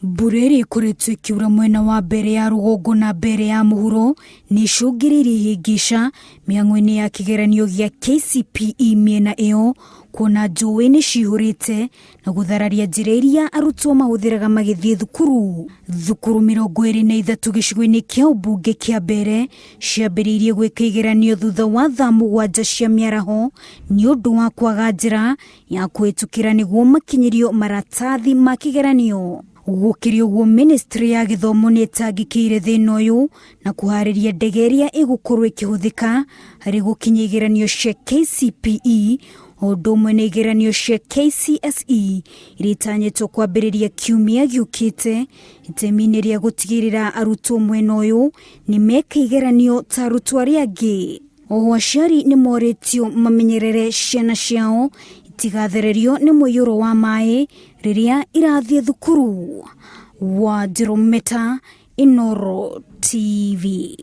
Mbura ĩrĩa ĩkoretwo ĩkiura mwena wa Mbeere ya rũgongo na Mbeere ya mũhuro nĩ ĩcũngĩrĩirie ihĩngĩca mĩhang'o-inĩ ya kĩgeranio gĩa KCPE mĩena ĩyo kuona njũĩ nĩ cihũrĩte na gũthararia njĩra iria arutwo mahũthĩraga magĩthiĩ thukuru. Thukuru 23 gĩcigo-inĩ kĩa ũmbunge kĩa Mbeere ciambĩrĩirie gwĩka igeranio thutha wa thaa 7 cia mĩaraho nĩ ũndũ wa kwaga njĩra ya kũhĩtũkĩra nĩguo makinyĩrio maratathi ma kĩgeranio. Gũkĩrĩ ũguo ministry ya gĩthomo nĩ ĩtangĩkĩire thĩna ũyũ na kũharĩria ndege ĩrĩa ĩgũkorwo ĩkĩhũthĩka harĩ gũkinyia igeranio cia KCPE o ũndũ ũmwe na igeranio cia KCSE iria itanyĩtwo kwambĩrĩria kiumia gĩũkĩte itemi-inĩ rĩa gũtigĩrĩra arutwo mwena ũyũ nĩ meka igeranio ta arutwo arĩa angĩ. Oho aciari nĩ morĩtio mamenyerere ciana ciao itigathererio nĩ mũiyũro wa maĩ rĩrĩa irathiĩ thukuru. Wanjirũ Meta, Inooro TV.